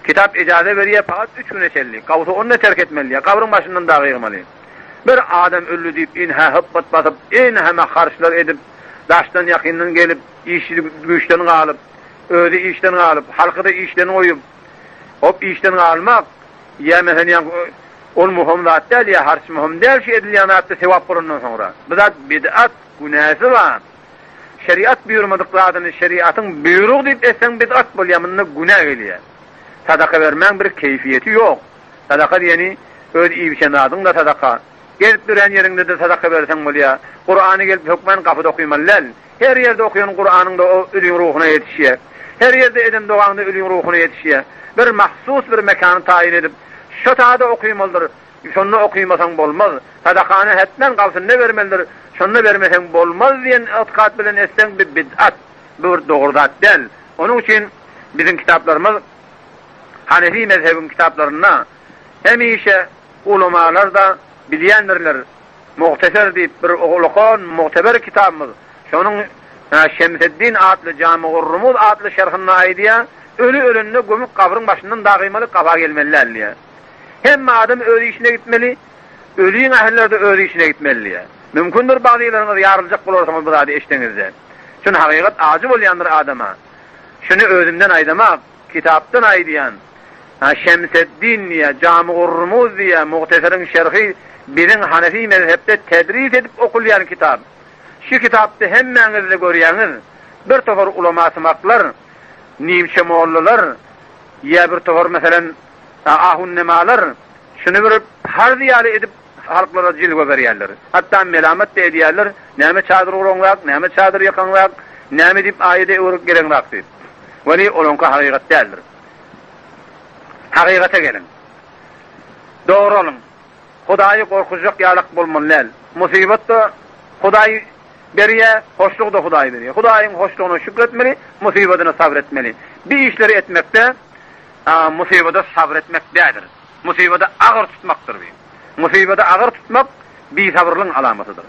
Kitap ejaza berýär pagat üç güne çenli. Gawsy onda terk etmeli diýýär. Gabryň başyndan dagy ýygmaly. Bir adam öldi diýip ynha hypbat basyp, enheme harçlar edip, daşdan ýakyndan gelip, iş güýçden galyp, özi işden galyp, halky-da işden goýup, hop işden galmak, ýa meselem ýaňky ol muhym zat däl, ýa harç muhym däl şu edilýän zatda sewap bolandan soňra. Bu zat bid'at, günäsi bar. Şeriat buýurmadyk zadyny şeriatyň buýrugy diýip etseň bid'at bolýar, munda günä gelýär. Sadaka bermäň bir keýfiýeti ýok. Sadaka diýeni öz iýip-içen zadyň-da sadaka. Gezip ýörän ýeriňde-de sadaka berseň bolýar. Kurany gelip hökmän gapyda okymaly däl. Her ýerde okaýan Kuranyň-da o öliň ruhuna ýetişýär. Her ýerde eden dogaň-da öliň ruhuna ýetişýär. Bir mahsus bir mekany taýyn edip, şo tada okymalydyr. Şonda okymasaň bolmaz. Sadakany hetmen gabsynda bermelidir. Şonda bermeseň bolmaz diýen ygtykat bilen etseň bi bid'at. Bu bir dogry zat däl. Onuň üçin biziň kitaplarymyz Hanefi mezhebiň kitaplarynda hemişe ulamalar-da bilýändirler. Muhteser diýip bir ulakan mugteber kitabymyz. Şonuň Şemseddin atly Jamygur-Rumuz atly şerhinde aýdýar, Öli ölende gömüp gabryň başyndan dagymaly gaba gelmeli däl diýýär. Hemme adam öz işine gitmeli, öliň ählileri-de öz işine gitmeli diýýär. Mümkindir bazylaryňyz ýaryljak bolarsyňyz bu zady eşdeňizde. Çün hakykat ajy bolýandyr adama. Şuny özümden aýdamak, kitapdan aýdýan. Ha Şemseddin diýýär, Jamygur-Rumuz diýýär, Muhteseriň şerhi biziň Hanefi mezhepde tedris edip okulýan kitap. Şu kitapda hemmäňiz-de görýäňiz, bir topar ulamasumaklar, nimçe mollalar, ýa bir topar meselem Ahunnemalar şuny bir parz ýaly edip halklara jilwe berýärler. Hatda melamat-da edýärler, näme çadyr guraňzak, näme çadyr ýakaňzak, näme diýip aýada öwrüp geleňzak diýip. Weli olaňky hakykat däldir. Hakykata geliň. Dogry boluň. Hudaýy gorkuzjak ýalak bolmaly däl. Musybat-da Hudaý berýär, hoşlugy-da Hudaý berýär. Hudaýyň hoşlugyna şükretmeli, musybadyna sabyr etmeli. Bir işleri etmekde Musybada sabyr etmek däldir. Musybada agyr tutmakdyr bi. Musybada agyr tutmak bisabyrlygyň alamatydyr.